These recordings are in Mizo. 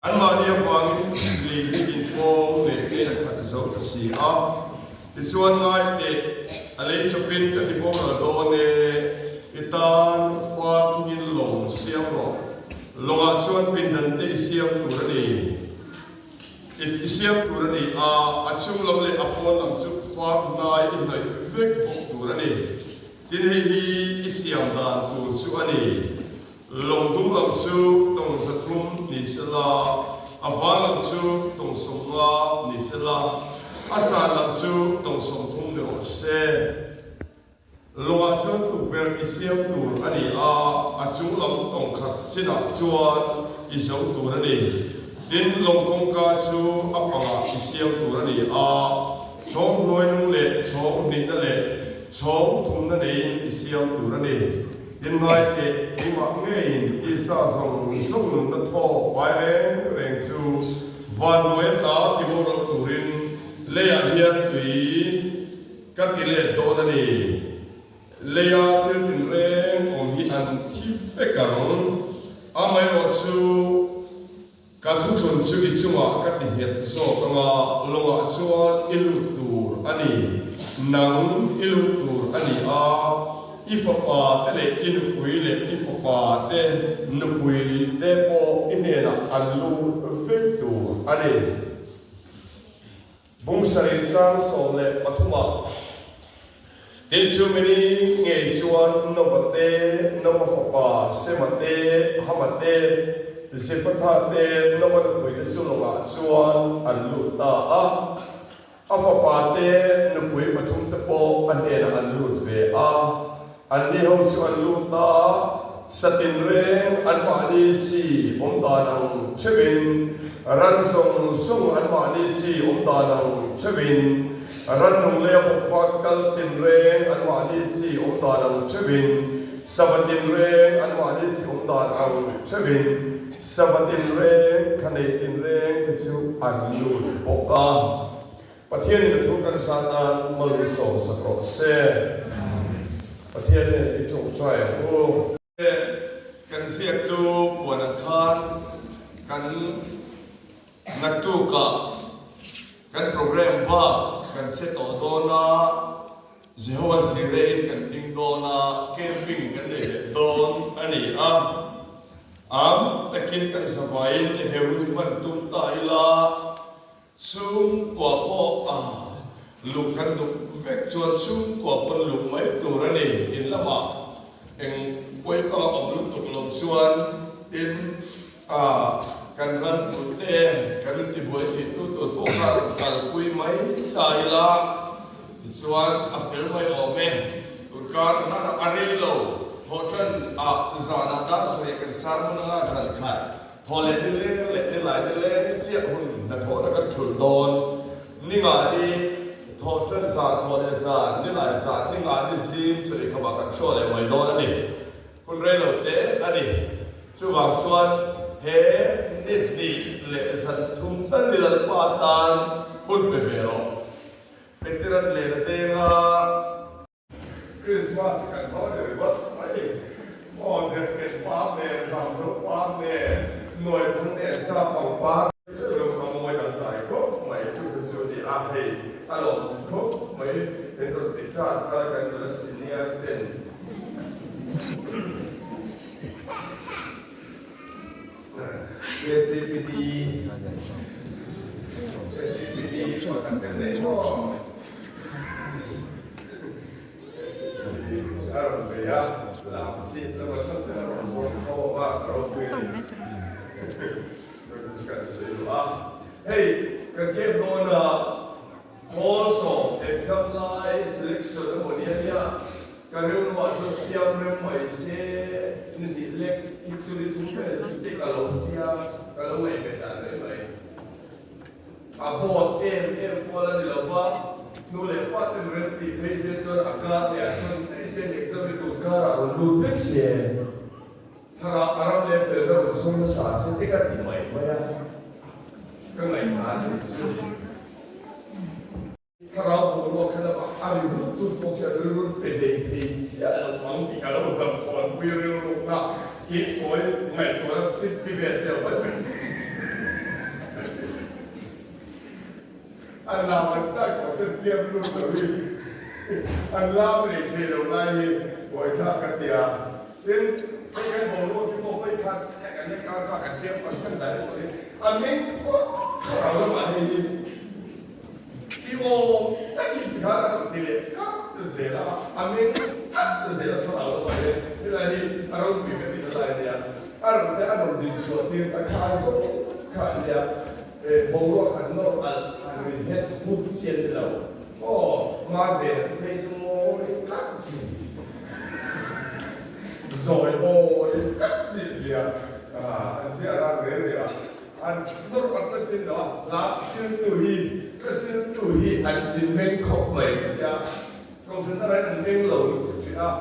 Anmahni avangin lei hi inpawng leh te a khat zo ta si a, tichuan ngai teh, a lei chawpin ka ti boral dawn e, i tan far thingin lawng siam rawh, lawngah chuan pindan te i siam tur a ni. I siam tur a ni a, a chhung lam leh a pawn lam chu far hnai i hnawih vek bawk tur a ni. Tin hei hi i siam dan tur chu a ni. Lawng dum lam chu tawng 300 ni sela, a var lam chu tawng 50 ni sela, a san lam chu tawng 30 ni rawh se. Lawngah chuan tukverh i siam tur a ni a, a chung lam tawng khat chinah chuan i zo tur a ni. Tin, lawng kawngka chu a pangah i siam tur a ni a, chhawng hnuainung leh chhawng hnihna leh chhawng thumna neiin i siam tur a ni. Tin ngai teh, keimah ngeiin tisa zawng zawng nunna thaw pai reng reng chu vannuai ata tiboral turin leiah hian tui ka ti let dawn a ni. Leia thil tinreng awm hi an thi vek ang, amaherawh chu, Ka thuthlun chu i chungah ka ti nghet zawk ang a, lawngah chuan i lut tur a ni. Nang i lut tur a ni a, i fapa te leh i nupui leh i fapa te nupui te pawh i hnenah an lut vek tur a ni. Bung sarih chang 13 ah Tin chu mini ngei chuan Nova te, Nova fapa Sema te, Hama te, Zefatha te, Nova nupui te chu lawngah chuan an lut ta a. A fapa te nupui pathum te pawh a hnenah an lut ve a. Anni ho chu an lut ta a, satin reng anmahni chi awm dan ang theuhin, ran zawng zawng anmahni chi awm dan ang theuhin, rannung leh a bawkfak kal tin reng anmahni chi awm dan ang theuhin, sava tin reng anmahni chi awm dan ang theuhin, sava tin reng, thla nei tin reng te chu an lut bawk a. Pathianin a thu kan san nan malsawm sak rawh se. Pathian nen i tawngtai ang u. Kan ziaktu puan ang khan kan naktukah kan program bak kan che tawh dawn a, Jehovah Zireh in kan ding dawn a, camping kan nei leh dawn a ni a. Am takin kan zavaiin he hun hi hman tum ta ila. Chhungkua pawh a luh kan duh vek chuan chhungkua pawn luh mai tur a ni. In lamah eng pawi panga awm lutuk lo chuan tin a kan ran tur te kan intibuai theih tu tur pawh kha rawn kalpui mai ta ila tichuan a fel mai awm e. Tunkar nana a rei lo thawhtan ah zanah dar sarih kan sar hmun anga zan khat Thaw leh ni leng leh ni lai ni leng chiah hun hnathawhna kan thulh dawn. Ni nga ni thawh ṭan zan, thaw leh zan, ni lai zan, ni nga ni zing chu eikhawmah kan chhuah leh mai dawn a ni. Hun rei lo te a ni. Chuvang chuan he ni hnih leh zan thum tal ni Lalpa tan hun pe ve rawh. Petiran len a teng a. Christmas hi kan hmang ni ringawt mai. Aw Derhken par nen, Zamzo par nen, Nuaithang nen, Sapang par nen chu a mawi dang dai khawp mai. Chu te chu ni a, hei a lawm khawp mai. Min rawn ti chat thar kan nula senior ten. KGPD KGPD pakhat kan nei maw? A rawn bei a, lam zit lama tlat mai a rawn zawng khawm a, ka ropui a ni. Kan sawi duh a, hei ka game dawna Pawl sawm exam lai selection emaw nia nia ka rilruah chuan siam rem mai se ni tih lek hi chu ni thum vel te ka lo tia ka lo ngaihbet dan mai mai. A bawt em em kual a ni lo va, nu leh pa ten rem tih phei se chuan a kar leh a sawn daih se exam hi tun karah rawn lut vek se thlarah a ram leh fel na rawn sawi nasa se te ka ti mai mai a. Ka ngaihdan a ni chu. Thlarau boruak kha lamah a ri huk tut bawk sia rilru pe hlei thei chiah lo ang tih ka lo hlauhthawnpui rilrukna keipawh ngaihtuahna chi chi vel te a awm mai. An lam an chak tawh sen piap lut lo hi an lam lei thei lo lai hi buaithlak ka ti a. Tin, hei kan boruak hi pawh vawi khat chiah kan la kar kha kan piap kan kan zai pawh hi a meng kawt thlarau lamah hei hi ti awm takin ti khan a rawn ti leh tlat zel a, a meng tlat zel a thlarau lamah hian helai hi a ropui ka tihna lai a nia. A rawn te a rawn din chhuah tir ta kha zawk kha a nia. Boruak han nawr alh han rin het hut chi an ni lo. Aw, ma ve na chu phei chu mawi tlat chi. Zawi awi tlat chi an nia. An ziah ran reng reng a, an nawr alh tlat chi an ni lo a, hla hriltu hi, ka hriltu hi an inmeng khawp mai ka tia. Kohhran erawhin an meng lo lutuk thin a,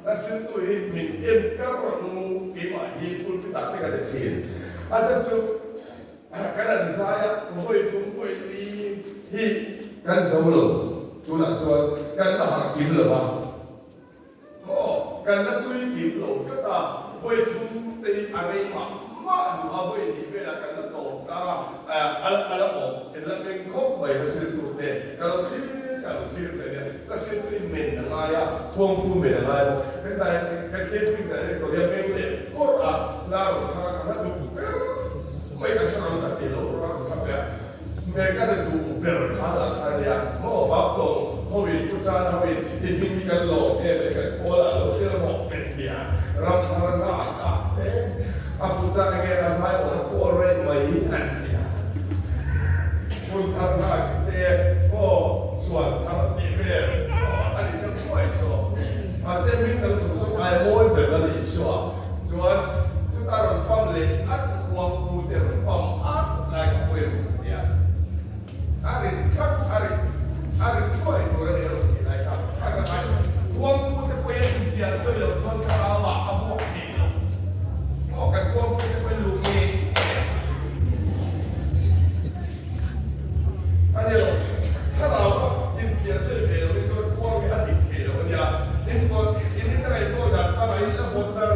hla hriltu hi min en kar rawh keimah hi pulpit ah te ka ti thin. A zat chu. Kan an zai a, vawi thum vawi li hi kan zo lo, tunah chuan kan la harh kim lo a, maw kan la tui kim lo tlat a, vawi thum te hi a rei mah mah duh a, vawi hnih velah kan la tawp tlang a, a la awm en la meng khawp mai ka siltu te, ka lo thlir ka lo thlir mai nia, ka siltu hi men a ngai a, khuangpu men a ngai bawk, hetlai kan camping dan hi Korea meng leh kawrh a, la rawn thlang a, ka hla duh ber. Mai kan hre rang ta si lo rang tha ber me ka ni duh ber kha lah kha nia maw bak tawng ho in pu chan ho in i hming hi kan lawm em e kan pawl ah lo thil mawh pet tia ram thar nghak a e a pu chan enge a zai awm pawl rei mai an tia hun thar nghak te maw chuan thar tih vel a ni ta thuai chu mahse hming dang chung chu ai mawi ber a ni suah. Chuan chuta rawn pam leh at chu khuang pu te rawn pam at lai kha pawh em a tia. A rin thak a rin a rin thuai tur a ni a rawn tih lai kha a ka ngai lo. Khuang pu te pawhin a inchiah sawi loh chuan thlarau ah a vuak thei lo. Aw kan khuang pu te pawhin luh ngei ngei a. A ni lo. Thlarau a inchiah sawi ve lo hi chuan khuang hi a dik thei lo a nia. In pawh in in a ngaihtuah dan kha mah in la haw char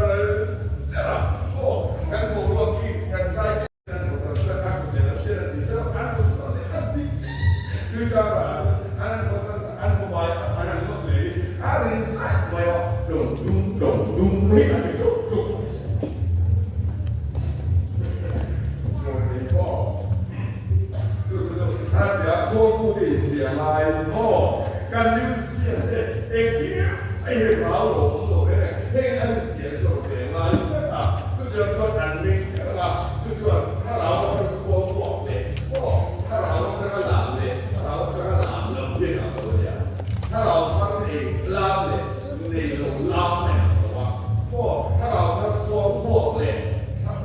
char a. Aw, kan boruak hi kan zai em an haw char char a, chutiang an hriat a ti zeuh an haw tawh leh an dik tui char ah chuan an haw char char an haw mai a an an nawt leh hi a rin zai mai a, dawng dum dawng dum hi a ti tluk tluk mai si.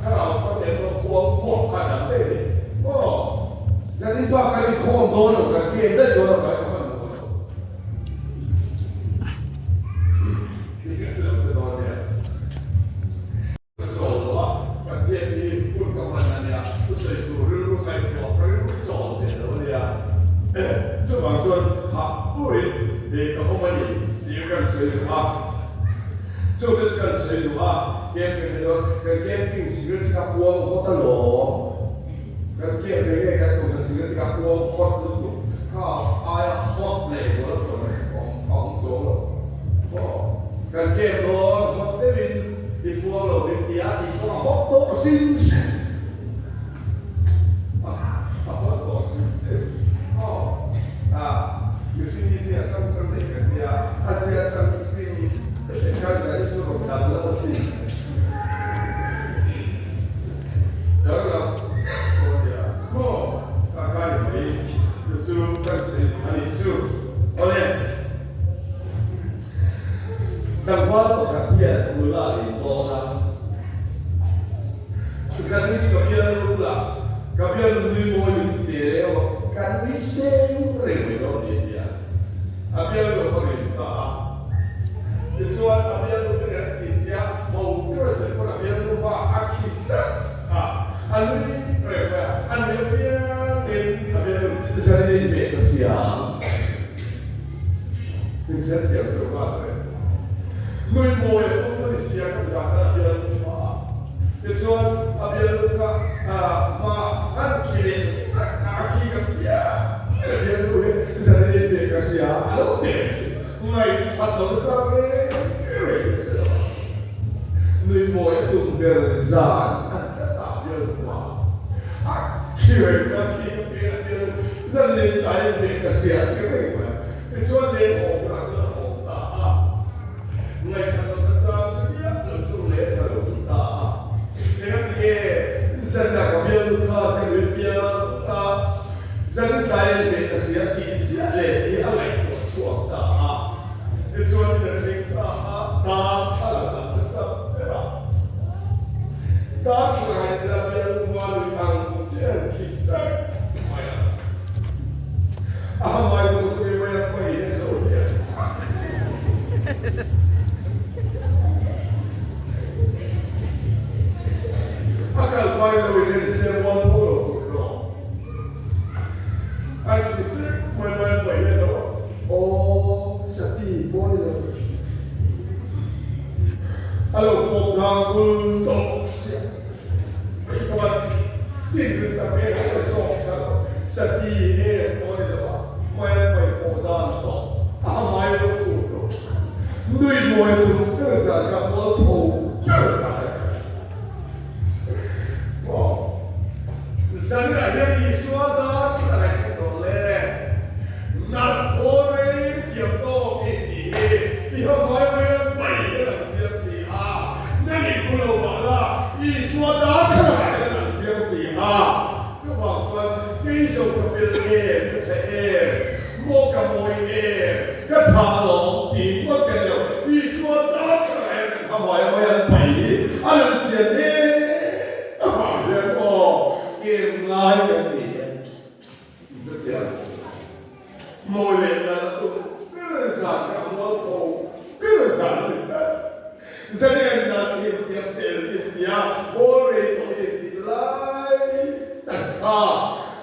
Thlarau thar leh pawh khuang khuang kha dang daih a ni. Aw, zanin bak kan inkhawm dawn lo, kan game daih dawn lo, kan hman dawn lo. Tih lo te dawn nia. Ka chawl lo a, Pathian hi hun ka hman a nia, thusawi tur rilru ngaihtuah ka rilru chawl thei lo a nia. Chuvang chuan hah turin ka awm a ni tih kan sawi duh a. Chu te chu kan sawi duh a, camping hi chuan kan camping security kha puang hawt alawm. Kan camp ve nge kan kohhran security kha puang hawt lutuk kha aia hawt leh zual a tuan mai awm a awm chuang lo. Aw, kan camp dawn hawt deuhin i puang lo min ti a tih chuan a hawt tawh hrim hrim. A hawt tawh hrim hrim. Aw, a mihring hi zia hrang hrang nei kan nia, a zia hrang hrim hrim khan zan hi chu rawn dang lo asin. Dang lam deuh pawh a nia maw? Ka kai mai chu chu kan sawi a nih chu. Awle, tlangval pakhat hian nula a in dawn a. Zan hi chu ka bialnu bulah ka bialnu nui mawi min ti te reu a, kan nui seng reng mai dawn a ni a ti a. A bialnu a va rin ta a. Tichuan a bialnu te nen an titi a, ho ber a sawi pawn a bialnu hma a khi sat a, a nui reng mai a, a nui apiangin a bialnu zan in a inhmeh ta sia. hrethiam deuh nghal hle. Nui mawi a pawm a ni sia kan zah khan a bial hma a, tichuan a bial kha hma an khi leh sak a, a khi ka piang a bial nu hi zan in ve ka hria a lo ti reng thin. Ngaihchat lo na chang reng reng ka hre lo a, nui mawi a tum ber zan an tlat a bial hma a khi reng a khi ka piang a bial zan in tlai in ve ka hria a ti reng mai. Tichuan leng awmna chuan a awm ta a, ngaihthla lo na chang chu miah lo chu leh tha lo duh ta a. Engati nge zan ah ka bialnu kha ka nui piang a, zan tlai in ve ka hria tih ziah leh hi a ngaihtuah chhuak ta a. Tichuan in a thleng ta a, dar thlalak ah hmasa ber a, dar thlalak ah ila bialnu hma lui ang chian khi sak mai a. A hamai zawng chu mi mai a pawi hi an lo hliah. A kal pai lo in en se mual pho lo tur hlawm. An khi sek mai mai a pawi hi an lo aw sati pawh ni lo. A lo fawp dang bul tawk siah. Isua dar kha hian an chiang si a, chuvang chuan kei zawng ka fel em, ka tha em, maw ka mawi em, ka tha alawm tih ngawt ka ni lo. Isua dar kha hian kan hamawi a mawi an pai hi a lang chian em avang hian aw kem ngai kan ni e. Chutiang mawi leh nalh tum ber zan kha a mualpho ber zan a ni tlat. Zalen nalh in tia fel in tia bawl rei tawh in tih lai tak kha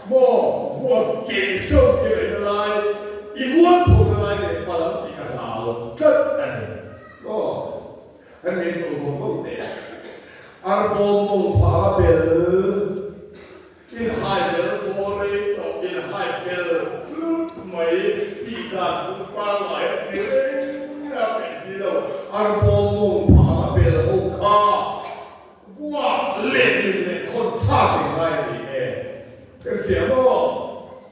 maw vuak keh sawm ki ngaihna lai i mualpho na lai leh palam tih ka hlau tlat a ni maw. Kan ngei tawh vawng vawng teh. Arbawm mawng phah a bel. Inhai fel bawl rei tawh, inhai fel tlut mai tih dan phung pangngai a ti reng a peih si lo. Arbawm mawng phang a bel ho kha vuak leh lim leh khawn thlak in ngai a ni e. Kan hria maw?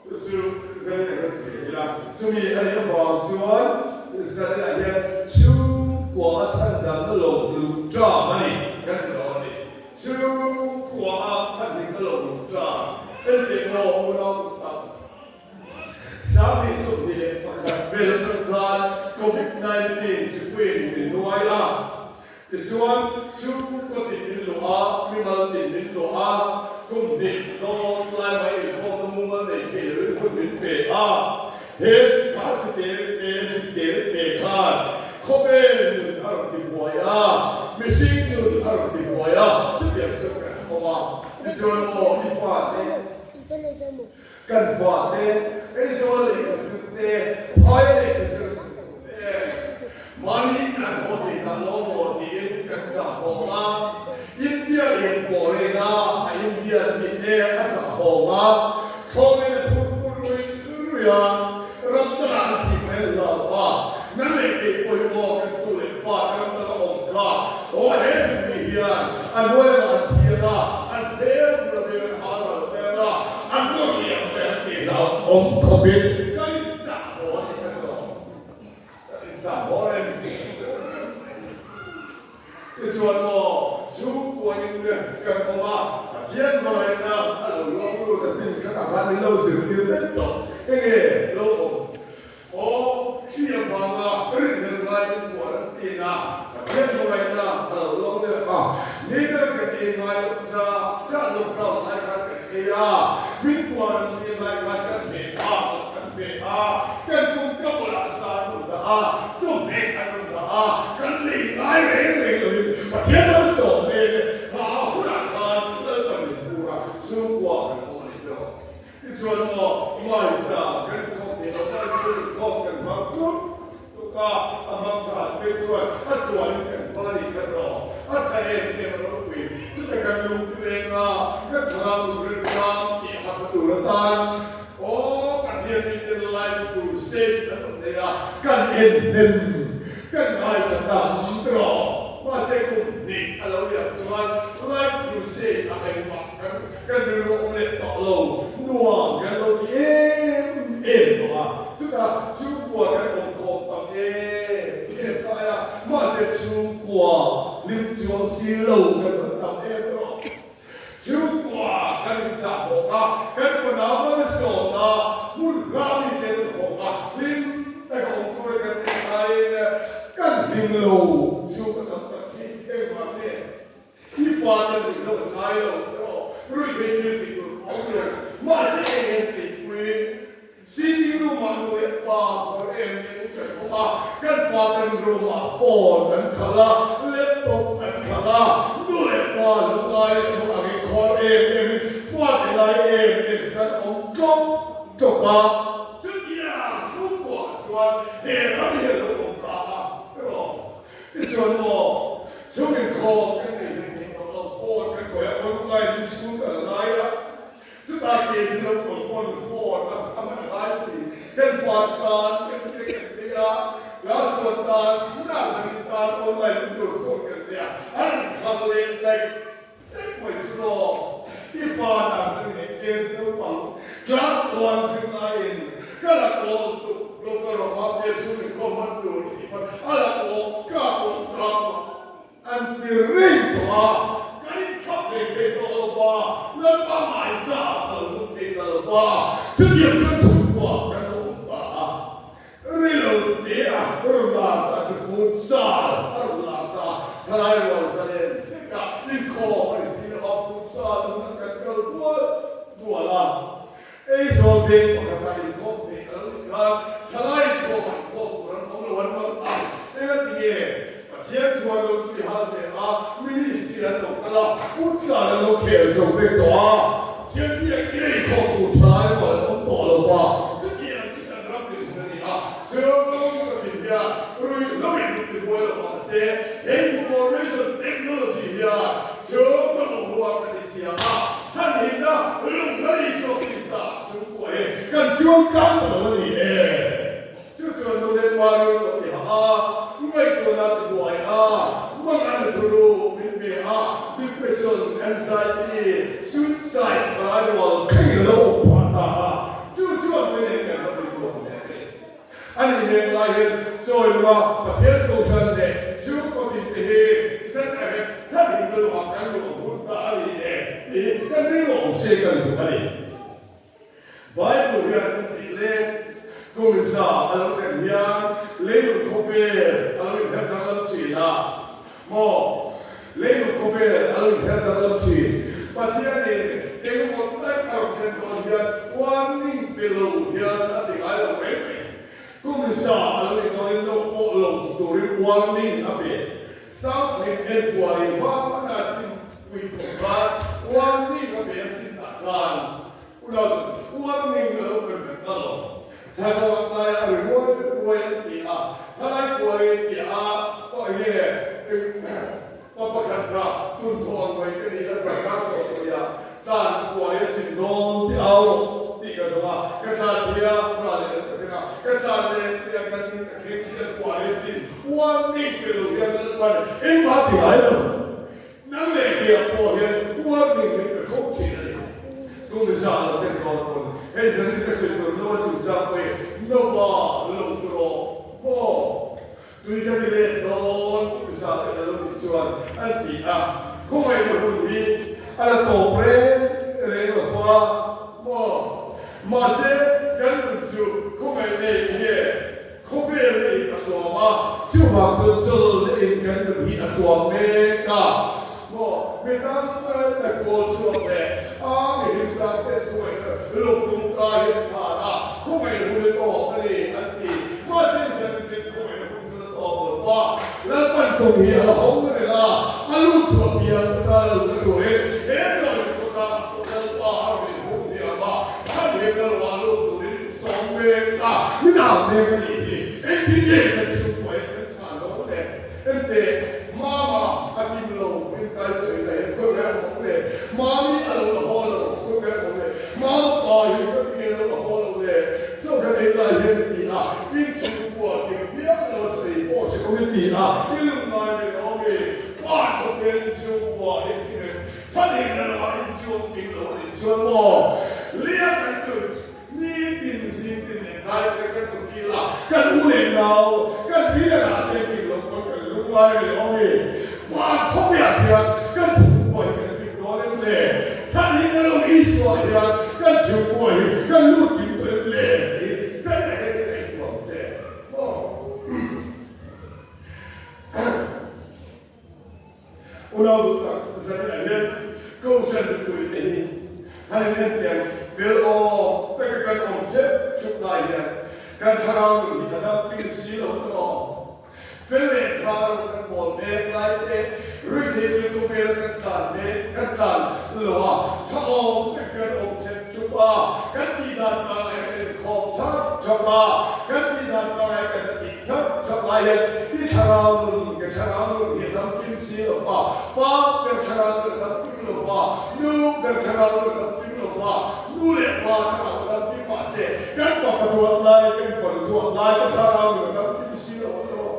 Chu chu Zanin ah kan hria ila. Chumi a nih avang chuan Zanin ah hian chhungkua a chhandamna lo luh ṭam a ni kan ti dawn a ni. Chhungkua a chhan hi ka lo luh ṭan. Engtiang maw unau tak 2021 vel aṭang khan Covid 19 chipuiin min nuai a, tichuan chhungkaw tin min luah a, mimal tin min luah a, kum hnih dawn tlai mai inkhawmna mumal nei thei loin hun min pe a, he kha sitel pe sitel pe khan khawvel nun a rawn ti buai a, mihring nun a rawn ti buai a, chutiang chu kan awm a, tichuan aw i fate kan fate Aizawl lehkha zir te, Phai lehkha zir zir chu te, mahni kan haw thei ta lo maw tiin kan chahawm a, India in foreign a a India tih te a chahawm a, thlawmin a phur phur rui rui a, ram dangah an thih mai an hlau a, nang leh kei pawh hi aw kan tu leh fa te ram danga awm kha aw he zirmi hian a hnuaiah an thiam a, an hmel bula hmel an hal ral hmel a, an nawr liam mai an thih hlau awm khawpin kan inchah haw a ni ka ti lo, kan inchah haw reng. Tichuan maw, chhungkuain kan awm a, Pathian hmangaihna a lo luang lut asin kha tah khan min lo zirtir daih tawh. Enge lo awm? Aw, hri avanga rinhlelh ngaiin puan an tin a, Pathian hmangaihna a lo luang lut a, nidang kan ei ngai loh cha cha lockdown lai khan kan ei a, min puan an tin lai khan kan hmeh phak loh kan hmeh a, kan kum ka bulah sa an rawn dah a, chawhmeh an rawn dah a, kan lei ngai reng reng loin Pathian malsawm nen kha hunah khan Lalpan min phur a, chhungkua kan awm a ni ber awm. Tichuan maw, Maiza kan inkhawm thei lo, Maichhung inkhawm kan hmang tlut tlut a. a, a hmang tha phei chuan a tuanin kan hmang a nih kha tawh. A tha em em a ropui. Chuta kan lung leng a, kan thlarau lung rilram tih hak a tur atan aw Pathian mi ten life crusade an rawn nei a, kan en hnem, kan ngaithla tam tawh. Mahse kum hnih a lo liam chuan life crusade a engmah kan kan rilru awm leh tawh lo, nuam kan lo ti em em tawh a. Chutah chhungkua kan awm khawm tam em em lai a, mahse chhungkua hlim chuang si lo kan rawn tam em erawh. Chhungkua kan inchah bawk a, kan fanau man a sawm a, hmun hla mi te an hawng a, hlim taka awm tura kan en laiin kan hlim lo chhungkaw tam tak hi engmah se. I fate ruih lo an ngai lo erawh ruih thei thil tih tur awm lo. Mahse eng em tihpui sitting room ah nu leh pa khawr em em kan awm a, kan faten room ah phone an khalh a, laptop an khalh a, nu leh pa lo ngai leh hmang angin khawr em em in fate lai em em kan awm tlawk tlawk a. Chutiang chhungkuah chuan he ram hi a lo awm ta a erawh. Tichuan maw, chhung inkhawm kan nei hlei thei tawh lo, phone kan khawih a, online in school kal a ngai a, chutah ke si lo pawn pawn phone a a hman a ngai si, kan fa tan kan te kan nei a, class one tan nursery tan online in tur phone kan nei a, an khal leh daih daih mai chu maw, i fa nursery leh ke si naupang class one zirlaiin ka la kawl tuk lo ka rawng a, ke chhung inkhawm hman tur i tih pawn a la kawl ka pawh chu ka pawh an ti reng tawh a, kan inkhap hlei thei tawh lo va, Lalpa ngaihchah a lo awm thei ta lo va, chutiang chuan chhungkua kan lo awm ta a. Rilo te a rawn lar ta chu futsal a rawn lar ta, thalai rual zalen hlekah inkhawm a ni si lo a, futsal hunah kan kal dual dual a, Aizawl veng pakhatah inkhawm theih a lo nih khan thalai inkhawm ah inkhawm tur an awm lo an rawn a, engati nge Pathian thu an lo tui hal ve a, ministry an lo kal a, futsal an lo khel zo vek tawh a, Pathian biak i inkhawm tur thalai rual an awm tawh lo va, chutiang chu kan ram dinhmun a ni a, chung takin hian ruih lo in ti buai lo mah se, he information technology hian chung ka boruak a ti chhia a, chhanhimna lung a Isua Krista chhungkua hi kan chuang tlang ta lo a ni e. Chu chuan nu leh pa rilru a ti hah a, ngaihtuahna a ti buai a, mangan a thu ru min ve a, depression, anxiety, suicide thalai rual thleng a lo awm phah ta a, chu chuan min eng kan va tih duh ang hle mai. A nih mek lai hian chawi lua Pathian Kohhran leh chhungkaw tin te hi zan a rep chhan hi ka luhah kan luh hun ta a ni e tih hi kan rilru awm se kan duh a ni. Bible hian an tih le, kum za a lo thlen hian leilung khawvel a lo inher danglam thin a, maw? Leilung khawvel a lo inher danglam thin. Pathianin engemaw tak a rawn thlen dawn hian warning pe lo hian a ti ngai lo reng reng. Kum za a lo nih dawnin lo pawh lo turin warning a pe. South lim enkualin hma a chim pui tawh khan warning a pe a sin ah khan Unau warning a lo pe vek a lo. Chhakawng laia a ri ruai ruai an ti a, thalai kuai ti a pawh nge pa pakhat kha tun thawh ang mai ka ni a sarkar sawhsawiah tlan kuai a chim dawn ti au rawh tih ka dawng a, ka tlan phei a ra leh lo ka thleng a, ka tlan leh phei a kan in ka thleng chian kuai a chim warning pe lo hian Lalpan engmah ti ngai lo. Nang leh Biak pawh hian warning min pe fo thin a ni. Tum zah lo ten dawn pawn hei zanin ka sawi tur Nova chungchang pawh hi Nova lo tu rawh maw? Tui ka ti let dawn kum zah te a lo nih chuan an ti a, khawngaihna hun hi a la tawp reng reng lo fa maw? Mahse kan nun chu khawngaih nei nge? Khawvel na in a tuam a, chuvang chuan chawl na in kan nun hi a tuam mek a. Maw, mi tam tak pawl chhuak leh a mi hlimsang te khawngaihna lungtum kai hi an khar a, khawngaihna hun a tawp a ni an ti. Mahse inzan in khawngaihna hun chu la tawp lo va, Lalpan kum hi a la hawng reng a, a lut thuah piang te tan a lut a turin he chawl in khawtlang ah pawh Lalpa a rawn inhung hniam a, chhanhimna lo ah lut turin sawm mek a, min au mek a nih hi. Engtin nge kan chhung? Chhan in lamah in chuang ting lo a nih chuan maw Lia kan chu nitin zing tin leh hnai te kan chu kil a, kan u leh nau, kan pi leh rah te ting lo pawn kan lungngai rih awm i van khawpiah hian kan chhungkua hi kan kim dawn em le? Chhan in alo Isua hian kan chhungkua hi kan lut kim tawh em le? Tih zet a hian ka ngaihtuah ang che maw? Unau duh tak zaninah hian Kohhran mipuite hi han inentir fel aw taka kan awm ṭheuh ṭhup lai hian kan thlarau nun hi a dam ping si lo ta aw. Fel leh ṭha ro kan bawl mek lai te, ruihtheih thil khawvel kan tlan mek kan tlan lo a, ṭha awm taka kan awm ṭheuh ṭhup a, kan tihdan pangngai kan inkhawm ṭhap ṭhap a, kan tihdan pangngai kan la tih Chauh chauh lai hian i thlarau nun, ka thlarau nun hi a dam kim si lo va, pa ber thlarau nun a dam kim lo va, nu ber thlarau nun a dam kim lo va, nu leh pa thlarau a dam kim mah se, kan fapa duat lai, kan fanu duat lai ka thlarau nun a dam kim si lo a tawh.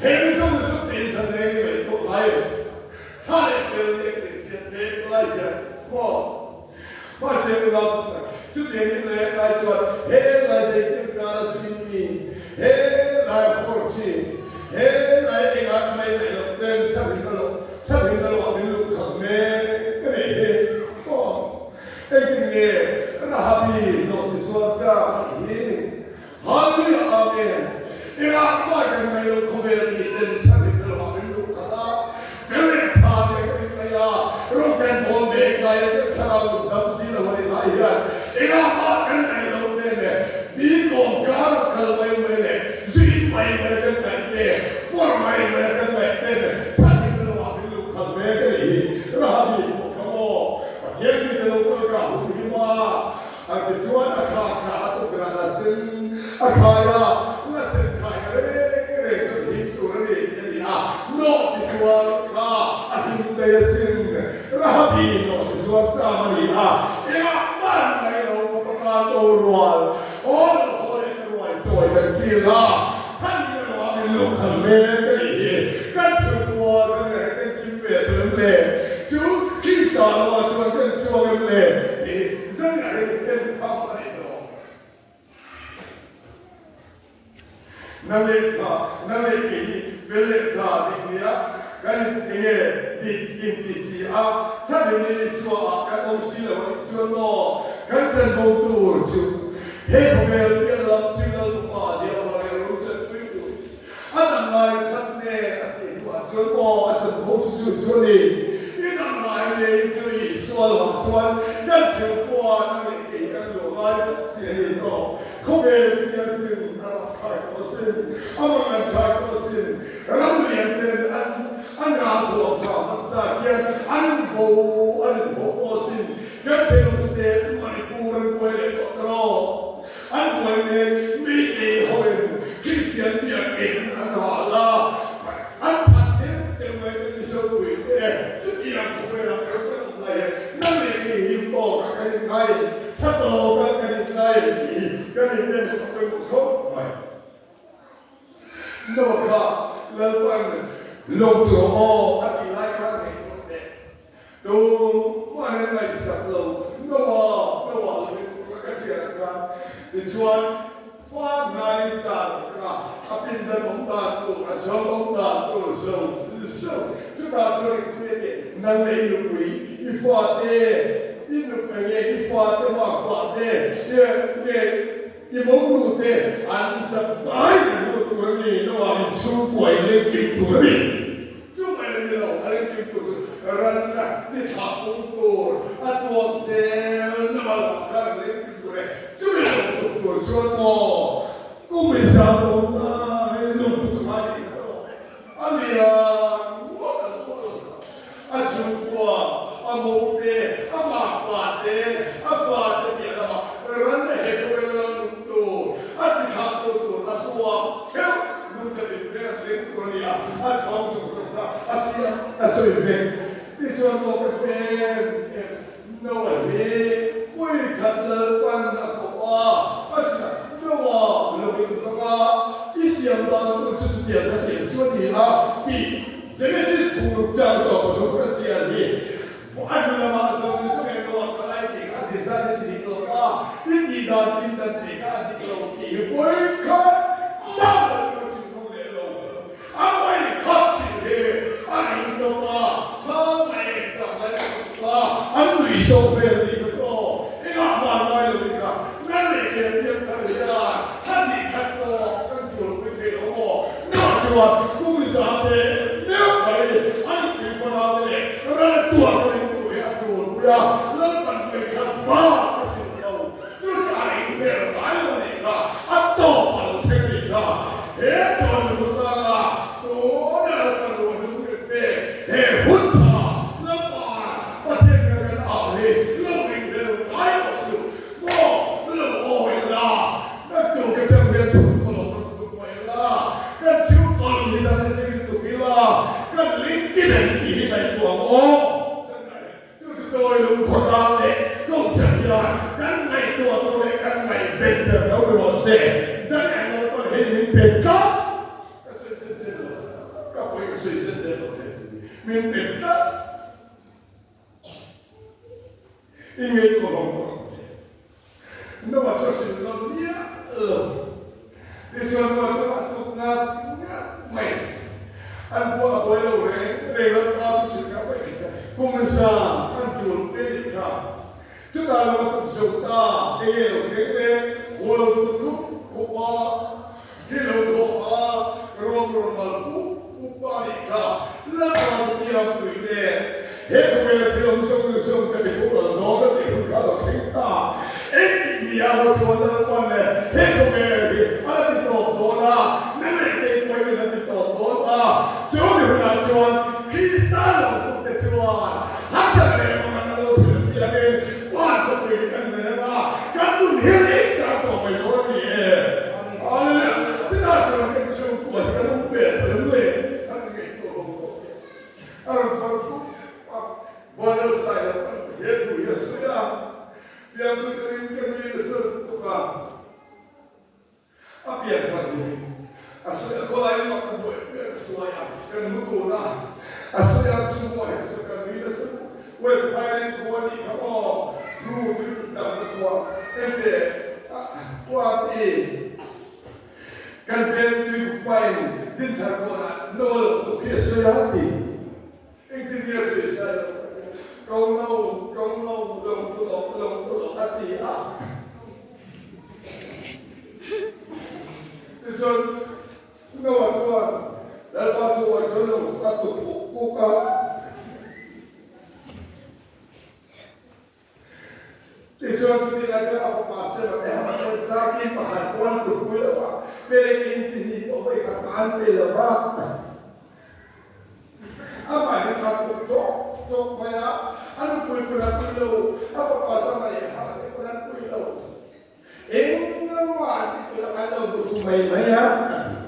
He mizo mizo te hi zan reng i ngaihtuah ngai em? Tha leh fel nia ka inziak mek lai hian maw? Mahse unau tak chutiang in leh lai chuan he lai dei tir kara zuin mi, he lai fawr chi, he lai engah mai ngaih loh ten chhan in a loh chhan in a loh ah min luh khalh mek a nih hi. Aw engtin nge Rahabi nawh chi zuar chak hi Hallelujah Amen Engah mah kan mai lo khawvel mi ten chhan in rilru ah min luh khat a, fel leh tha nen kan in mai a, rawng kan bawl mek lai a kan thlarau lung dam si lo a ni lai hian engah mah kan ngaih loh nen leh mi kawm kar a kal mai mai leh zui mai mai kan ngaih te for mai mai kan ngaih te nen chhan in rilru ah min luh khat mek a nih hi Rahabi pawh kha maw Pathian mite lo kal ka hun hi ma A ti chuan a kha kha a tukverh a sen a khai a, la sen khai na reng reng chuan him tur a ni tih a ni a, nawh chi chuan kha a him daih asin. Rahabi nawh chi chuan ṭam a ni a, engah man mai lo fapa tan ko rual aw lo haw leh ka ruai chawi kan kil a, chhan in erawh a min luh khal mek a nih hi. Kan chhungkua zan reng kan kim ve tawh em le? Chu Krista lamah chuan kan chuang em le? Tih Zan ah hian en phak a nih tawh. Na leh tha, na leh kei hi fel leh tha dik nia kan in enge dik in ti si a, chhan in Isua ah kan awm si lo a nih chuan maw kan chanvo tur chu he khawvel piah lam thil lal fapa diabola rel rum chanpui tur A dang lai chan nen a tih hnuah chuan aw a chanvo chu chu chu a ni. I dang lai nei chu i sual vang chuan kan chheu puan a nih kei kan duh ngai tak si a ni tawh. Khawvel chia sin a rak thlai tawh sin, a mang an thlai tawh sin, ram lian ten an an ral thuam tha hman chak hian an invo an invo pawh sin, kan thenawm state Manipur an buai leh tawh ta rawh. An buai mek mi ei hoin Kristian biakinn an hal a, an that theuh theuh mai kan Mizo pui te chutiang khawvelah chuan kan awm lai hian nang leh kei him tawkah kan inngai, tha tawkah kan inngai tih hi kan inren chhuah pawimawh khawp mai. Noah kha Lalpan lawm tur aw a tih lai khan ngaihtuah teh. Tu hman an ngaihsak lo Noah Noah lo in ka ka chhiar ang khan tichuan fa hnai chan kha a pindan awm dan tur a chhawng awm dan tur zo zo chutah chuan i pui a ti nang leh i nupui i fate i nupui nge i fate makpa te nge nge i monu te an zat vai an lut tur a ni Noah inchhungkua in lengkim tur a ni. Chu mai a ni lo, a ringkim tur chu ranna chi thlah pung tur a tuam zel na mal ah khan an ringkim tur e. Chumi lo tuk tur chuan maw kum i sa dawn lai lung tuk a ngai tih kha aw. A lian ngawt ang pawh lo kha. A chhungkua, a mo te, a makpa te, a fa te piah lamah ranna he khawvel lam nung tur, a chi thlah tur tur a hluak theuh nungcha din reng reng tur a ni a, a chhawng sawk sawk kha a siam a sawi vek. Tichuan maw ka duh em em Noah hi pui khat Lalpan a koh a, a hria Noah lo in hmang a, i siam dan tur chu chutiang kha tiang chu a ni a tih Genesis phung ruk chang 13 ka chhiar hi. A hnu lamah zawng zawng em lo a kal ai tih kha a design a ti dik lo a, i tih dan tin dan tih kha a dik lo tih hi vawi khat mah lo chu ka chhun khawm leh lo. A vawi khat thil hi a ring tawp a, chhang a eng chang lai ka hmu a, an nuih sawh vel a nih kha aw, engah hman ngai lo in kha nan leh kem pian thar hian kha tih khat pawh kan ṭulpui thei lo maw? Nangah chuan kum zate meuh mai a nupui fanau te leh ral tuar ka ring tur hi a ṭulpui a, Lalpan vawi khat bak ka hrilh lo. Chu chu a ring ber ngai lo a nih kha, a tawp a lo thleng a nih kha. He chuan mi hun tana tuna Lalpan ruah hnung rin pek he hun tha Lalpan Pathian hian kan au hi lo ring ber ngai tawh suh. Maw lo awi la, kan tu ka tang hian chhung kaw lo rawn tuk mai la, kan chhung kaw lo hi zan in thil tuk ila, kan ling ti reng tih hi ngaihtuah ang aw. Chu chu chawi lung khawtlang leh kohhran hian kan ngaihtuah tur leh kan ngaihven ber lo ni rawh se. Zan leh lo pawn hei min pe tlat, ka sawi zen zen lo, ka pawi ka sawi zen zen lo thei, min pe tlat. I ngaihtuah vang vang ang che. Noah chu a hrilh lo miah lo. Tichuan Noah chu a tuk ngat ngat mai. An buah a buai lo reng reng a, pa chu hrilh kha a paih thei ta. Kum zan an tul pe nih kha. Chutah lo a tuk zo ta, enge lo thleng le, haw lo tuk khup khup a, thi lo thawh a, ruang rawn mal fup fup pa nih kha. Lalpa chu tiang tui nen he khawvela thil awm zawng zawng ka ti boral dawn a tih hun kha a lo thleng ta. Engtik ni a maw chuan Lalpan le he khawvel hi a la ti tawp dawn a, na leh kei pawhin a ti tawp dawn ta. Chu mi hunah chuan Krista lawmtute chuan harsat leh mawng an lo thil piangin van khawpui hi kan nei ang a, kan nun hi reng sang tawh mai dawn a ni e. Hallelujah! Chutah chuan kan chhungkua hi kan awm ve ta lem le, an ngaihtuah vang tawh te. A rawn far fup a, Vanlal Sailo an he thu hi a sawi a, fiamthu turin ka nui nasa lutuk a. A pian khan hi a sawi a, khawlai lamah ka buai pui a, ka hruai a, kan mu tun a, a sawi a, chhungkua hi chu kan nui nasa lutuk. West Highland khua nih kha maw, nu tui kut tamna khua, engte khua ti kan pen tui kut pain Dinthar kawnah no a lo tuk hi a sawi a ti. Engtin nge a sawi sai lo ka ti a, ko no, ko no, lawng tu loh, lawng tu loh a ti a. Tichuan Noah chuan Lalpa chu awi chuan lo a tu kuk kuk a. Tichuan chuti lai chuan a fapa Sema te hamah chuan changin pakhat puan kutpui lo va, pelek in chi hnih pawh vawi khat mah an pe lo va. Amah hi kha kut tawk tawk mai a, a nupui pawn a pui lo, a fapa Sama leh Hama te pawn an pui lo. Engmah an ti tur a kan lo hmu thu mai mai a, a ti.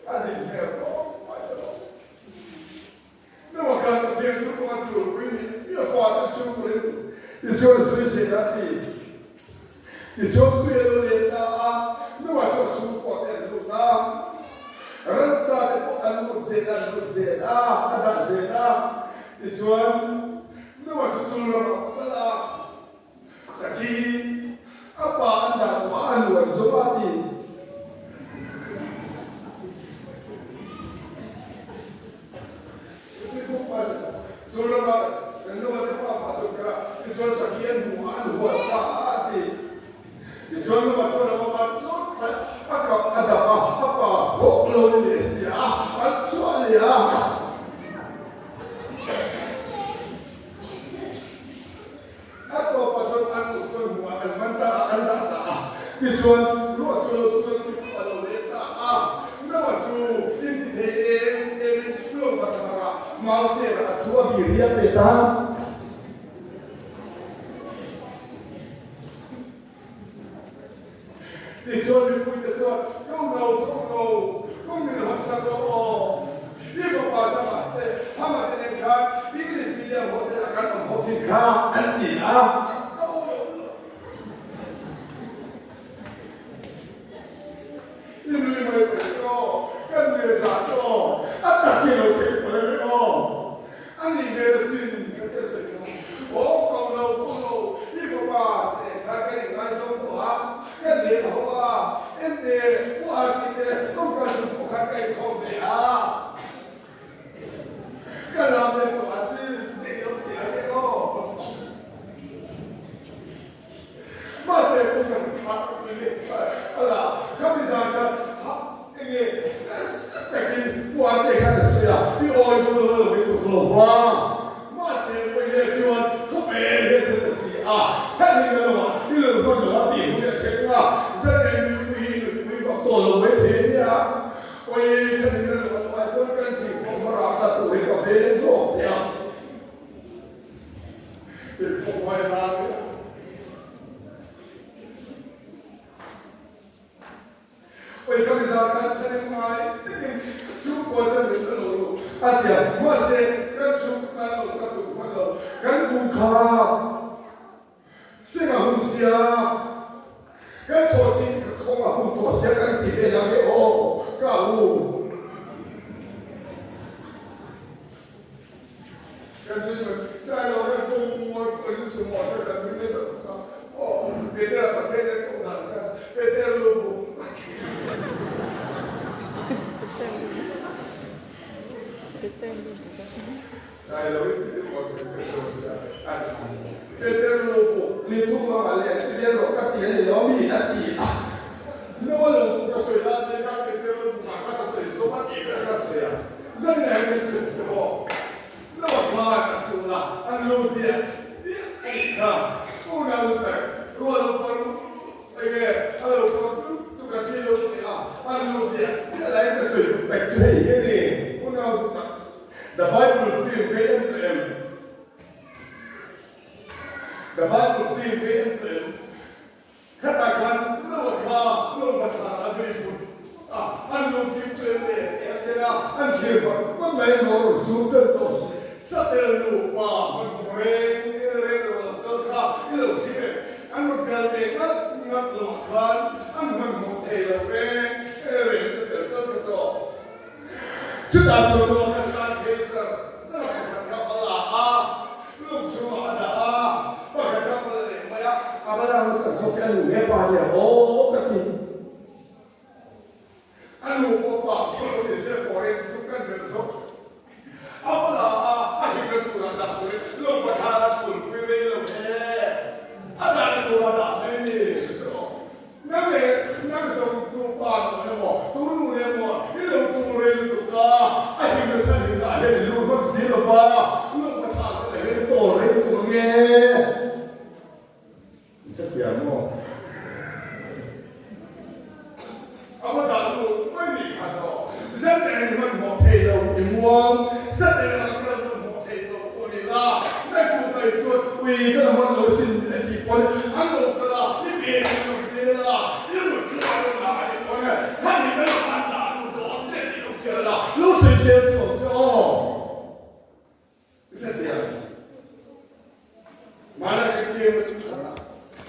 A din hmel tawk mai ta lo. Noah khan Pathian chu kawng a tulpui ni mi a fate chhungkurin tichuan a sawi zel a ti. Tichuan tui a lo let ta a, Noah chu a chhungkua te an lut a, ransa te pawh an lut zel a, an lut zel a, a dah zel a. Tichuan Noah chu chul ramah a kal a, Sakhi a pa an dah tawh a, a nuan zawk a ti. Chu lama kan nu te pa pa chu ka tichuan sakhi an hmu a, an huat ta a a ti. Tichuan lama chuan a va ban chawt mai a, a kap a dap a, a pa bawk lo ni leh si a, an chhuah leh a. A tawpah chuan an kut chuan hmuh ah an man ta a, an dah ta a. Tichuan, ruah chu lo chhung a tui chu a lo let ta a. Noah chu in ti thei em em in lawng bathlar ah mau chen ah a thu a bir hi a pe ta. Tichuan mipuite chuan, Ko no, ko no, kum min hawn sak rawh aw. I fapa Sama te, Hama te nen khan English medium hotel ah kan awm ho thin kha, an ti a. Ko lo lo. I nui mai mai tawh, kan nui zah tawh. A tak hi lo thei pawh em aw. A nih hmel asin ka ti a sawi kha. Aw ko lo ko lo, i fapa te kha kan inngaizawng tawh a, kan leh ho a, ente Pu Arti te kawngka chung pawh khan ka inkhawm ve a. Ka ram leh tawh asin tih lo ti ang e aw. Mahse pu kan thlah ka pui leh a la, ka mi zan kha ha enge nasa takin pu Arte khan a sawi a, i awi duh lo lo in tuk lo va. Mahse pui leh chuan khawvel hian zet a si a, chhan hi ka lo a, i lo hman lo a tih hun a thleng a, zan eng nupui hi nupui vak tawh lo mai thei a nia. Awi chhan hi ka lo a tlai chuan kan thing khawm hmarah ka turin ka veng zawk teh a. Kan nui mai. Sailo hian kawng mual pawh in su maw se kan nui nasa tuk a. Aw Petera Pathian hian koh dan kha Peter lu bu a ti. Sailo in ti maw se ka hre sia a ti. Peter lu bu ni thum lamah leh ti vel rawh ka ti a ni lo mi a ti a. Noa lo bu ka sawi lai te kha Peter lu bu kha ka sawi zawm a tih ber ka sawi a. Zan in hian sawi te pawh Noa khan a chul a, an lo diah diah a nih kha. Unau nu tak rual lo far enge a lo far tuk tuk a thi lo ti a, an lo diah diah laiin ka sawi duh tak chu hei hi a ni. Unau nu tak The Bible film kei en tawh em? The Bible film kei en tawh em? Khatah khan Noah kha lawmhma thlan a vei vut vut a, an lo hlim tlem leh teh a thlen a, an thlir vat vat mai a nuam rawn sur tel tawh si. Satel nupa hmanhmawh reng reng lo lo kal kha i lo thlir em? An rawn kal ve ngat ngat loah khan an hmanhmawh thei lo reng reng satel kal kha tawh. Chutah chuan Noah kha tlan phei char char a, pakhat kha a la a, lung chhungah a dah a, pakhat kha a la leh mai a, a va la hmasa zawk hi a nu nge pa nia aw ka ti. A nu pawh pa pawh lo ni se foreign chu kan belh zawk. A va la a, a himna turah dah turin lung pathana thulpui rei lo e, a dahna turah dah mai ni. Nang leh nang zawng tu pa nu emaw, tu nu emaw i lo tul rei lutuk a, a him na chhan him dah hian i lut hman si lo va, lung ka thlak te lah hian i tawl rei lutuk ang e. I hrethiam maw? A va dah lut mai nih kha tawh. Zet eng hmanhmawh thei lo i muang, zet eng a kal hmanhmawh thei lo pawh ni la, Naitu kai chuan ui ka la hman lo sin a tih pawn an lo kal a, i pe an lo tel a, i mut chu a rawn dah a nih pawn chhan hi ka lo han dah lut dawn che tih lo hria la, lo sawi sel chhuak che aw. I hrethiam. Mahna ka kem a chu chhan a,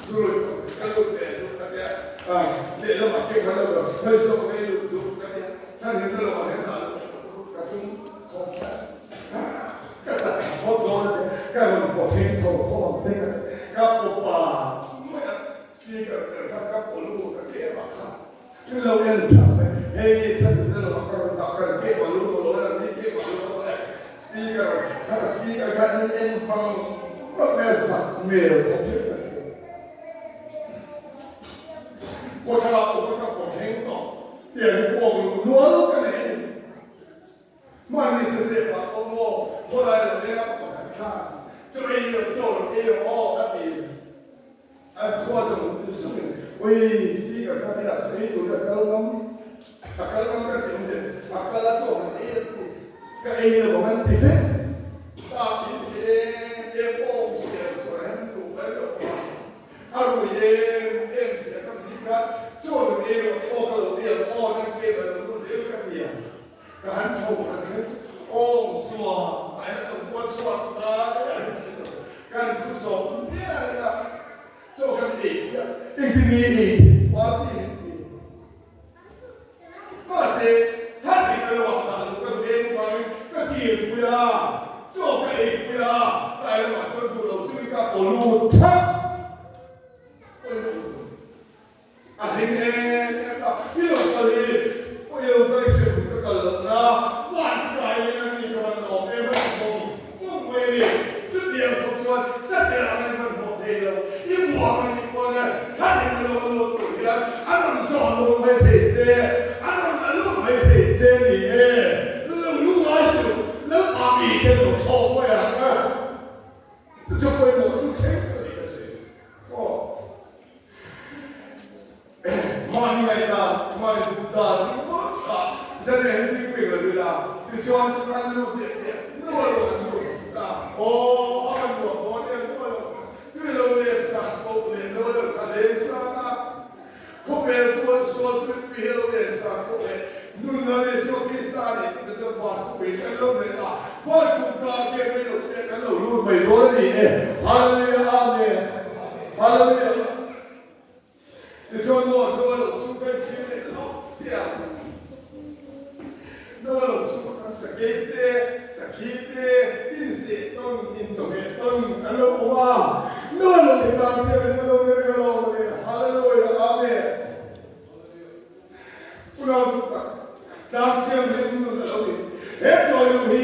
zurui ka lut ve chu ka tia, lehlamah kem kan lo ber, khawi zawk nge lut duh ka tia, chhan hi ka lo ah hian dah lut ka tum khawp mai a, ka chak tha phawt dawn a tia, ka rawn pawt heng tho tho ang che ka tia, ka pawpa mai a, speaker ber kha ka paw lut a kem ah khan. Min lo en tha mai. Hei chhan na lo ah ka rawn dah kan ke mah lu lo la ni ke mah lu lo la speaker kha speaker kha in en fang vak mai a zak hmel khawp hian ka hria. Kawthala pawh kha ka pawt thleng tawh tiang hi puak luh nual ka nei a ni. Mahni sazep ah pawh maw khawlai lo leng a pakhat khan chaw ei lo chaw lo ei rawh aw a ti. An khua zawng zawngin ui speaker kha tilah chu ei tur a kal ngam a kal ngam ka ti awm zet a kal a chaw han ei a ti ka ei lo ang an ti vek ta in che em em awm siam sawi han duh mai lo a a rui em em sia ka ti kha chaw lo ei rawh ti aw ka lo ei ang aw nan ke lo lut rel ka ti a ka han chho han thleng chu awm sua a hian lo kual chhuak ta kan thu sawm mial a chaw kan ei pui a engtin nge ei theih party hi ti mahse chhan eng elo ah dah lo ka duh em. kir pui a, chaw ka ei pui a, tlai lamah chuan duh lo chu i ka aw lut thak. A hlim em em a, i lo kal hi pawh i lo kal i hre ka kal loh na, van kai in a ni ka van lawm em a ti bawm bawm mai a ni. Chutiang khawp chuan satel ang in hmanhmawh thei lo, i muang a nih pawn e chhan in a lo lut tur hian an rawn zawn lut mai thei che, an rawn la lut mai thei che a ni e. Lo lungngai suh, Lalpa mite lo thlawk mai ang a. Chu chu pawimawh chu thleng chu a ni ka sawi. Aw. Mahni ngaihdan, mahni duh dan ringawt kha zan reng tui pui lo ila, tichuan kan lut diah diah nual lo an lut ta. Aw, a kan nuam dawn em nual lo. Tui lo len sak koh leh nual lo kha len sak a. Khawvel tual sual tui tui hi lo len sak koh leh nun Lal Isua Krista nih te chuan van khawpui kan lo reh a, van kum ka ke mai lo te kan lo lut mai dawn a ni e. Hallelujah Amen. Hallelujah. Tichuan maw Noa lo chu kan thlir leh lawk teh ang. Noa lo chu kan sakei te, sakhi te, inseh tawn, inchawhmeh tawn an lo awm a. Noa lo ti tlang thiam in lo ni reng alawm a ni. Hallelujah Amen. Unau duh tak, tlang thianghlim nun a lo ni. He chawilung hi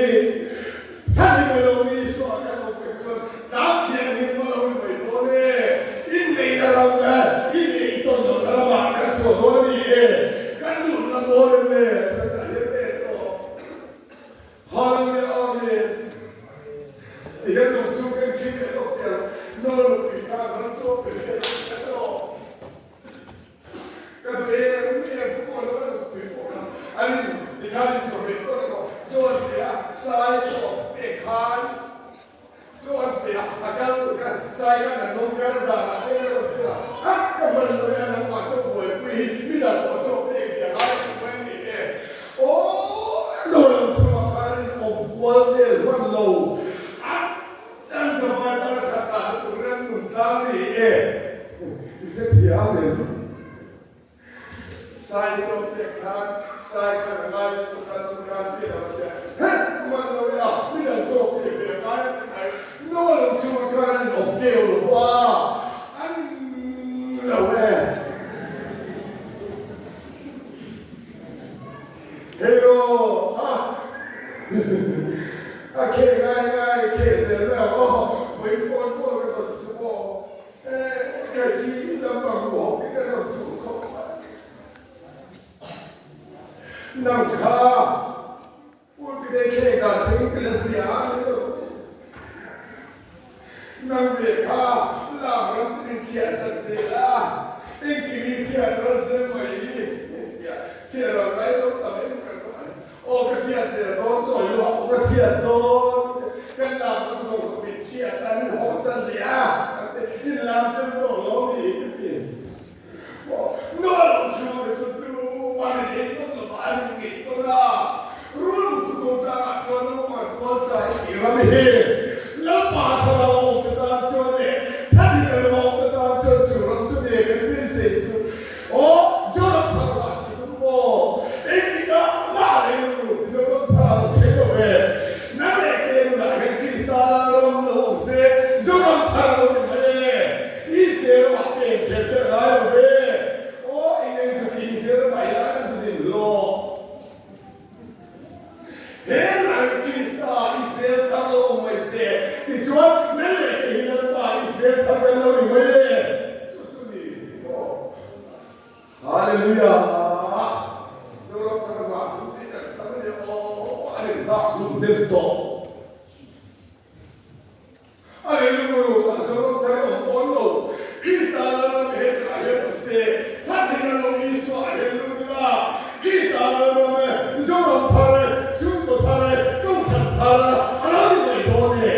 chhan hi mai lo mi Isua kan awm pek chuan tlang thianghlim a lo ni mai dawn e. Inneihna ram e, inneih tawn lohna ramah kan chhuah dawn a ni e. Kan luhna dawn em le? Sanah hian let tawh. Hallelujah Amen. Tihian lung chu kan khing leh lawk teh ang. Noah nupui khan ram chaw pe ve lo tih a tawh. Ka duh em em chu pawh lo a nupui pawh kha an in tikhan in chawhmeh tawh emaw chaw an pe a, sai chaw pek khan chaw an pe a, a kal tur khan sai khan an awm kar dan ah te a rawn pe a, a ka hman lo e a nangmah chaw buaipui hi midang pawh chaw pek ve a ngai tih mai a ni e. Aw nawi lam chungah khan an in awm kual vel hman lo a. An zavai tan a that dan turin an nun tlang a ni e. I hre thiam em? Sai chaw pek khan sai khan a ngai lutuk a, nun khan pian a va tia. He! Man lo e a, mi dang chaw pek ve a ngai a ti mai. Naw lo chhungah khan an inawm keu lo va, an in lo e. Hei-aw, ha! A kheh ngai ngai kheh zel mai ang aw, vawi phone call ka dawn chu aw. Eh, kai khi lampang ruahawk in a rawn ṭul khawp mai. Nang kha pulpit ei kheh dan thleng ka la zia a ni lo. Nang ve kha lak ram te min chhiah sak zel a, engkim in chhiat ral zel mai hi chhiat ral ngai lo tam em kan rawh a ni. Aw ka chhiat zel dawn chawi luah aw ka chhiat dawn kan lak ram zawng zawng min chhiat a min haw san leh a kan ti in lam hrem tawh lo ni ka ti. Aw nual lo chhung te chu tumah an in ei tawn lo va an in ngeih tawn a, rul muttu ko tlangah chuan naupang tual sa i tih ram hi Lalpa thlarau awm te tan chuan leh chhan in a awm te tan chuan chu ram chu ne kan beisei chu aw Zoram thar vah tih tum maw engtikah mah lei lo ru ti Zoram thar a lo thleng lo ve nang leh ke nunah hian Krista ram lo awm se Zoram thar a lo ni mai e. Israel ramah peng kher kher a ngai lo ve. Aw, eng eng chu khi Israel ramah hian an zu din hlawh. He ran Krista Israel thar lo awm mai se, tichuan men leh ke hi Lalpa Israel thar kan lo ni mai e. Chu chu ni maw? Hallelujah! Zoram thar vah hun tih kan thar a ni. Aw, an inhak hun hnem tawh. A rilru a Zoram thar awm pawn lo. Krista Lalram hetah hian awm se, chhan in a lo Isua a hian lut ila. Krista Lalram e, Zoram thar e, chhungkaw thar e, Kohhran thar a lo ni mai dawn e.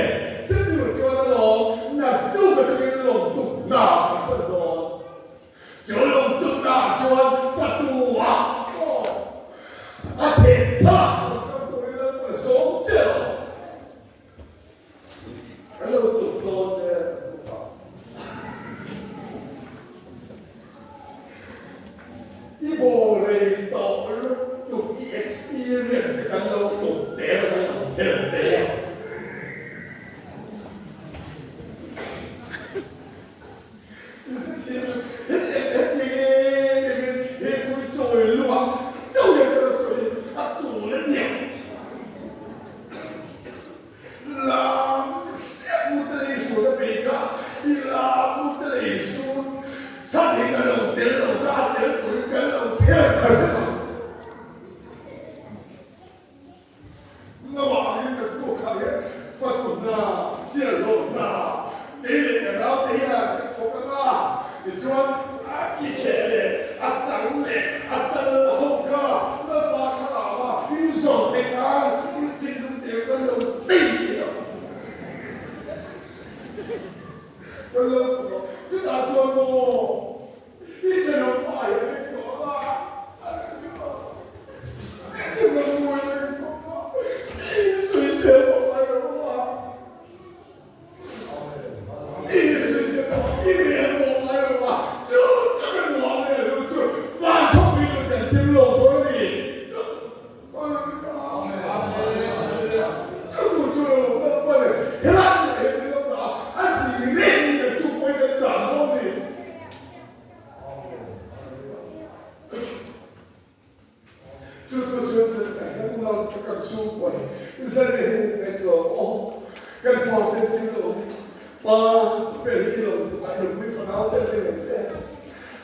Chutiang chuan a lawm na hnuk atangin lawm tuk hna kan tan dawn. Chu lawm tuk hna chuan fatu ah pawh a chheh chhak rawn tan turin Lalpan a sawm che lo. Kan lo tuk dawn che bawk a. I bawl rei tawh lutuk i experience hi kan lo tuk tel a kan lo tel. Noah angin kan pu kha hian fatu hna, chiahhlawh hna, kei leh ka naute hian kan thawk ang a, tichuan a kikheh leh a chang leh a chal ho kha Lalpa thlarau a inzawm theih nan in thinlung teu kan lo tei teh ang. Kan lo pu a, chutah chuan maw i thenawm pa hian min tawh ang a, a lo ti a. I thenawm mawi min tawh a, i insawisel tawh ngai lo ang a. I insawisel tawh, i rial tawh ngai lo a, chu taka nuam leh hlu chu van thawk in kan thil lo dawn a ni.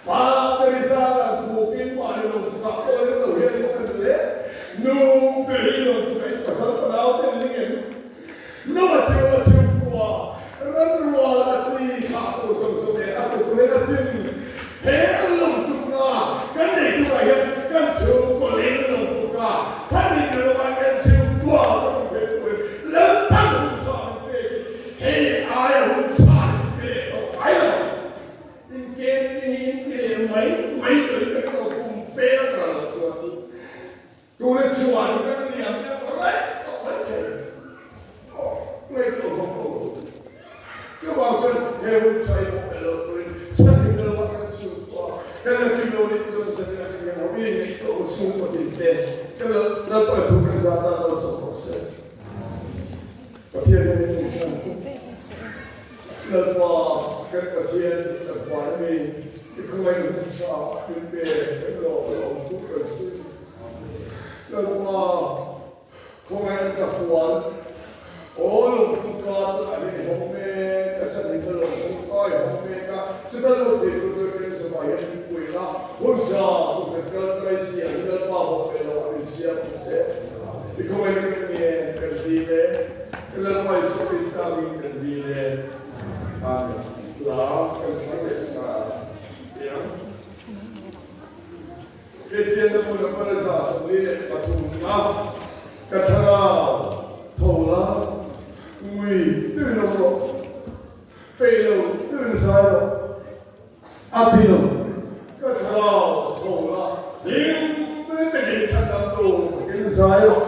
Pa Teresa an khukin mahni lo chukah pawh lem lo hian in kan le. Nu Peri lo chukah in pasal fanau te an ning em? Nu a cheu a cheu kua, ranrual a chi khah tur zawng zawng leh a tuk leh a sin. He lo tukna kan nei turah hian kan chhungkaw leng lo tuka chhan in lo ah kan chhungkua kan awm theih turin Lalpan hun tha min pek hi hei aia hun tha min pe leh tawh ngai lo. Inken in in ti leh mai mai tawh in kan lo kum fe a kal loh chuan tuna chhuan kan liam deuh raih tawh mai thei aw ngaihtuah vak lo hu. Chuvang chuan he hun tha hi pawh lo turin chhan in lo a kan chhungkua kan la kim lo nih chuan zanin a kan ho i ngaihtuah u chhungkaw tin te kan la Lalpa thu kan zat a lo sawm rawh se. Pathian hian in tum hran. Lalpa kan Pathian kan fai a ni, i khawngaih hun tha min pe kan lawm a lawm tuk kan si. Lalpa khawngaih ka fual aw lawmthu ka tunah hian i hawng mek a chhan hi ka lawmthu ka i hawng mek a chuta lo thei tur chuan kan zavai hian min pui la hun tha hun khat kal kai si ang hi Lalpa bawk ve lo a min siam ang che. I khawngaih kan ngen kan dil e. Lalpa Isua Krista min kan dil e. Amen. Hla kan thlang leh ta ang. Kristian te hmun a pal 43 na ka thlarau tho la, ngui tui lo rawh, peih lo tui zai rawh, a ti lo. Ka thlarau tho la, hlim takin chhandam tur takin zai rawh.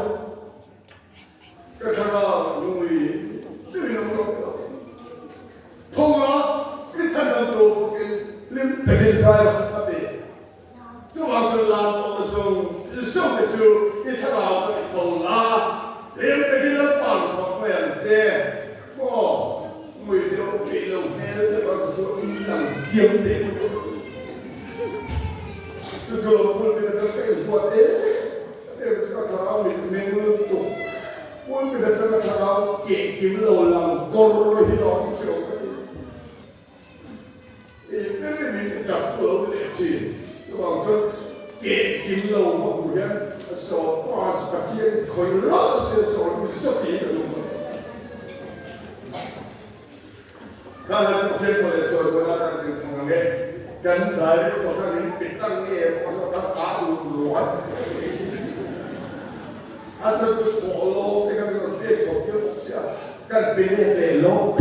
Ka thlarau nui tui lo rawh rawh. Tho la, i chhan an tur fakin hlim takin zai rawh a ti. Chuvang chuan lam pawh zawng zawng te chu i thlarau ka ti tho la, hlim takin Lalpa rawn fak mai ang che. Maw, ngui deuh peih lo hmel deuh ang che chu i lang chiang teh mai. Chu chu lo pulpit atang ka inhuat em em chu ka thlarau mit meng lutuk. Pulpit atang ka thlarau keh kim lo lang kawr hi lo ang hreuh ka ti. I ber in ka tap lo leh thin. Chuvang chuan keh kim lo va hmuh hian a saw pass Pathian khawih ralh se saw mi sawti ka duh phawt. Kha la chu Pathian pawh leh sawi pawh la kan zir thang ang e. Kan director khan min pe tlang nge pawh saw kan ah lut rual. A chhan chu thawh lawk te khan min rawn pek chhoh tir bawk sia, kan pe let leh lawk.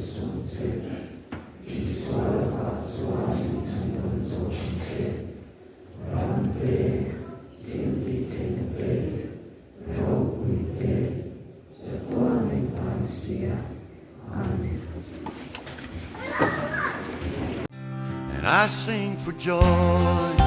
suh ang che. Isua lakah chuan min chhandam zawk ang che. Ram te, thil tih theihna te, ropui te, chatuan a intan a si a. Amen. And I sing for joy.